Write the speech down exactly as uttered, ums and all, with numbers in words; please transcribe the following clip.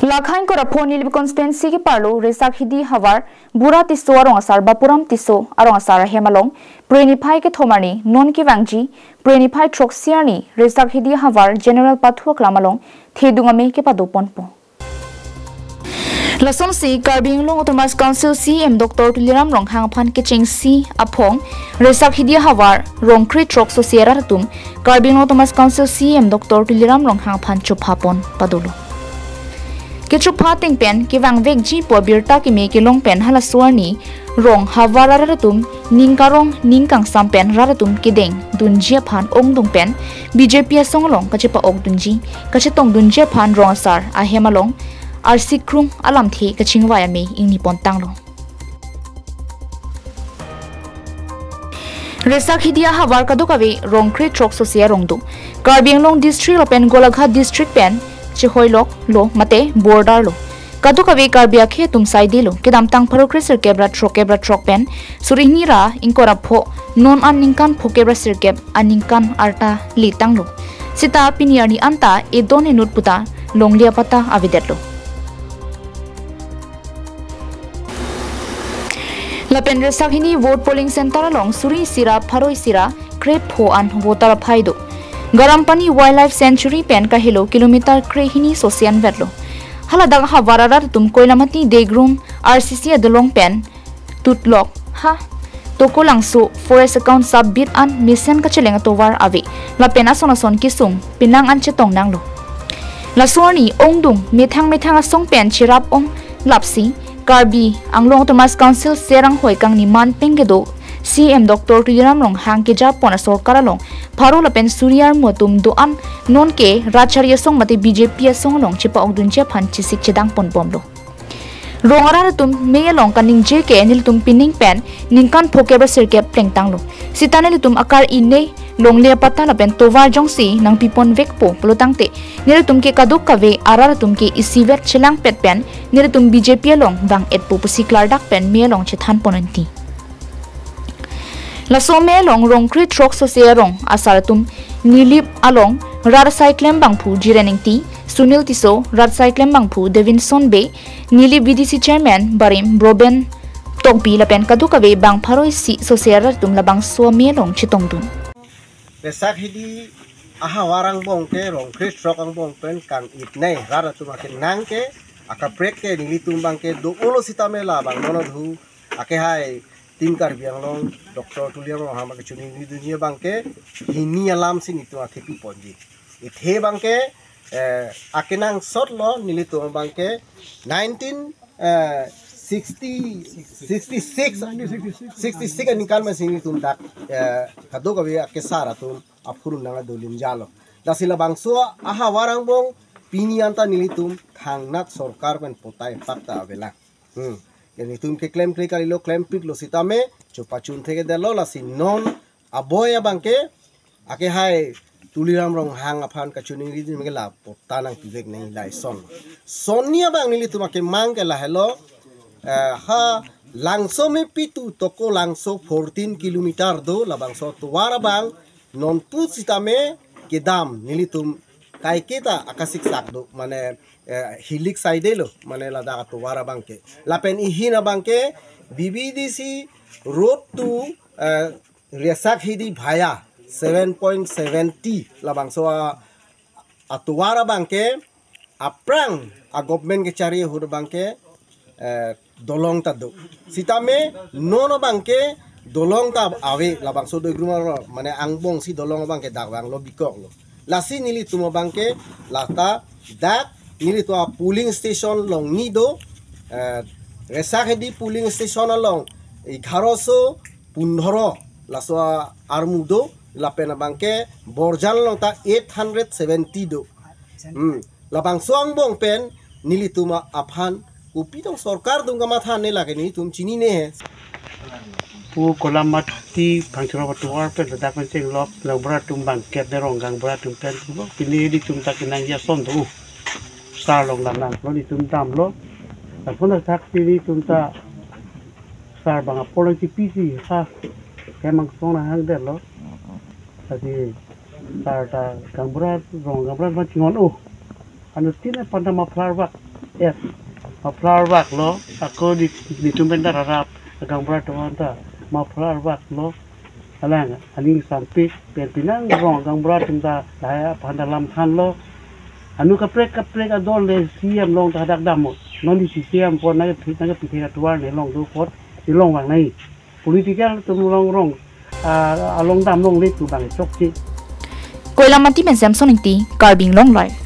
Lakhain Korapho Nilip constituency keparlo Resakhidi havar Bura Tisso arong asar Bapuram Tisso arong asar ahem along Phre niphai kethom arni non kevangji Phre niphai throksi arni Resakhidi havar General Pathu aklam along thedung ame kepado ponpo. Lasonsi Karbi Anglong Autonomous Council C E M Doctor Tuliram Ronghang aphan kechengsi aphong Resakhidi havar rong krethrok sose arat atum Karbi Anglong Autonomous Council C E M Doctor Tuliram Ronghang aphan chopha pon padolo. Kechopha ateng pen kevangvekji pu abirta keme kelong pen halaso arni rong havar arat atum ning karong ning kangsam pen rat atum kedeng dunji aphan ongdung pen B J P asong along kachepa-ok dunji, kachetong dunji aphan rong asar ahem along arsi krung alamthe kachingvai ame ingni pon tanglo. Resakhidi ahavar kadokave rong krethrok sose arong do. Karbi Anglong District lapen Golaghat District pen chehoilok lo mate border lo. Kadokave Karbi akhei atum saidelo. Kedamtang pharo kre sirkep ra throkkep ra throk pen suri hini ra ingkoi ra pho, non an ningkan phokep ra sirkep aningkan arta le tanglo. Sita pini arni anta edon enut puta longle apatta avedetlo. Lapen Resakhidi vote polling center along suri isi ra pharo isi ra krepho an voter aphai do. Garampani Wildlife Sanctuary pen kahelo kilometer krehini sose anvetlo. Haladak havar arat atum Koilamati Degrum R C C adolong pen tutlok ha Tokolangso Forest Account Sub Beat an mesen kacheleng atovar ave. Lapen ason ason kesung penang an chetong nanglo. Laso arni ongdung methang methang asong pen cherap ong lapsi Karbi Anglong Autonomous Council Serang hoi kangni man peng kedo C E M Doctor Tuliram Ronghang kejapon asorkar along pharo lapen suri armu atum do-an nonke rachari asong mate B J P asong along chepa-ok dunji aphan chesik chedang pon bomlo. Rong arat atum me along kaningje ke nelitum pining pen ningkan phokep ra sirkep plengtanglo. Sita nelitum akar ine longle apatta lapen tovar jongsi nangpi ponvekpo pulotangte nelitum ke kadokave arat atum ke isivet chelangpet pen nelitum B J P along vang-etpo pusi klardak pen me along chethan pon enti. Laso ame along rong krethrok sose arong asar atum Nilip along rat asai klembangphu Jiren Engti, Sunil Tisso, rat asai klembangphu Devinson Bey, Nilip V D C chairman barim Broben Tokbi lapen kadokave bang pharo isi sose arat atum labangso ame along chetongdun. Resakhidi ahavar angbong ke rong krethrok angbong pen kang-it nei rat atum akenang ke akaprek ke nelitum abang ke do-olo sitame labang mono dhu akehai Team Karbi Anglong Doctor Tuliram Ronghang abang ke choningri dunji abang ke hini alam si nelitum athepi ponji. Ithe abang ke, eh, akenangsot lo nelitum abang ke nineteen, eh, sixty, sixty-six, sixty-six aningkan pen si nelitum dak, eh, kadokave akesar atum aphurun nangdolinjalo. Lasi labangso ahavar angbong pini anta nelitum thangnat sorkar pen potai pakta avelang. Hmm. Ke nelitum ke klemkle kalilo, klempiklo sitame chopachun thekdetlo lasi non aboi abang ke akehai Tuliram Ronghang aphan kachoningri dunji abang ke la potta nangpivek nang lason. Sonni abang nelitum akemang ke lahelo, eh, ha Langso mepitu Tokolangso fourteen kilometer do labangso tovar abang nonpu sitame kedam nelitum kaiketa akasiksak do mane, eh, hilik saidelo mane ladak atovar abang ke. Lapen ihin abang ke B B D C road to, eh, Resakhidi via seven point seven T labangso a, atovar abang ke aphrang a government kechari ahut abang ke, eh, dolong ta do. Sitame non abang ke dolong ta ave labangso Degrum arong mane angbong si dolong abang ke dak vanglo bikoklo. Lasi nelitum abang ke lata dak nelitum a polling station along ni do, eh, Resakhidi polling station along egaroso pundhoro laso armu do lapen abang ke Borjan along ta eight hundred seventy do. Hmm. Labangso angbong pen nelitum aphan kopi tong sorkar atum kamatha ne lake nelitum chinine he. Pu Kolamati Phangchorap atovar pen ladak pen chenglok Gaonbura atum bangkep derong Gaonbura atum pen lo pini nelitum ta kenangji ason do. Sar along dam nanglo nelitum damlo. Lason athak si nelitum ta sar abang apor nangchipisi ha kemang song nanghangdetlo. Tadi sar ta Gaonbura rong Gaonbura ma chingon-o. Anuttin aphan ta muffler bag, yes, muffler bag lo, ako di, netum pen ta rarap, gaonbura atum aphan ta muffler bag lo. Alang aning sampik pen pinang rong gaonbura atum ta lahai aphan ta lam thanlo. Anu kaprek kaprek adol le C M along ta hadak damnon. Non di C M aphan nangke nangkepithe atovar ne long do apot, ne long vang nai. Political atum along rong, ah, along dam longle pu bang chokche. Koilamati pen Samson Ingti, Karbi Anglong Live.